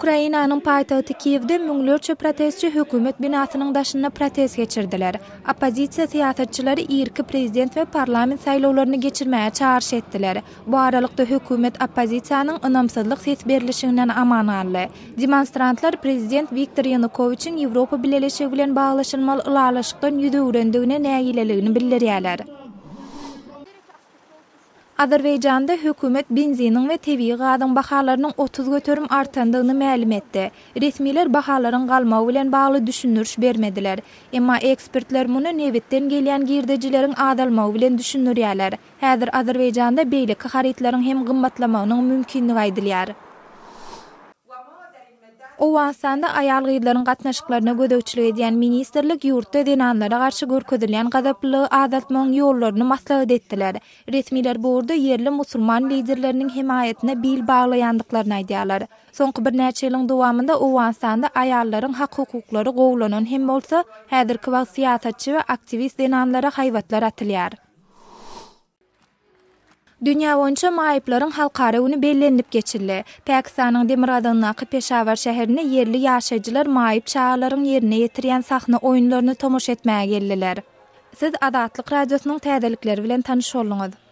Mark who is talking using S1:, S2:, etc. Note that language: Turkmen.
S1: Ukrainanyň paýtagty Kiýewde müňlerçe protestçi hökümet binasynyň daşynda protest geçirdiler. Oppozisiýa syýasatçylary irki prezident we parlament saýlawlaryny geçirmäge çagyryş etdiler. Bu aralykda hökümet oppozisiýanyň ynamsyzlyk ses berlişiginden aman galdy. Demonstrantlar prezident Wiktor Ýanukowiçiň Ýewropa Bileleşigi bilen baglaşylmaly ylalaşykdan ýüz öwrendigine nägileligini bildirýärler. Azerbaýjanda hökümet benziniň we tebigy gazyň bahalarynyň 30% artandygyny mälim etdi. Resmiler bahalaryň galmagy bilen bagly düşündiriş bermediler. Emma ekspertler muny nebitden gelýän girdejileriň azalmagy bilen düşündirýärler. Häzir Azerbaýjanda beýleki harytlaryň hem gymmatlamagynyň mümkinligi aýdylýar. Owganystanda aýal-gyzlaryň gatnaşyklaryna gözegçilik edýän ministrlik ýurtda zenanlara garşy görkezilýän gazaplylygy azaltmagyň ýollaryny maslahat etdiler. Resmiler bu ugurda ýerli musulman liderleriniň hemaýatyna bil baglaýandyklaryny aýdýarlar. Soňky birnäçe ýylyň dowamynda Owganystanda aýallaryň hak-hukuklary gowulanan hem bolsa, häzirki wagt syýasatçy we aktiwist zenanlara haýbatlar atylýar. Dünýä boýunça maýyplaryň halkara güni bellenilip geçildi. Pakistanyň demirgazygyndaky Peşawar şäherinde ýerli ýaşaýjylar maýyp çagalaryň ýerine ýetirýän sahna oýunlaryna tomaşa etmäge geldiler. Siz Azatlyk Radiosynyň täzelikleri bilen tanyş bolduňyz.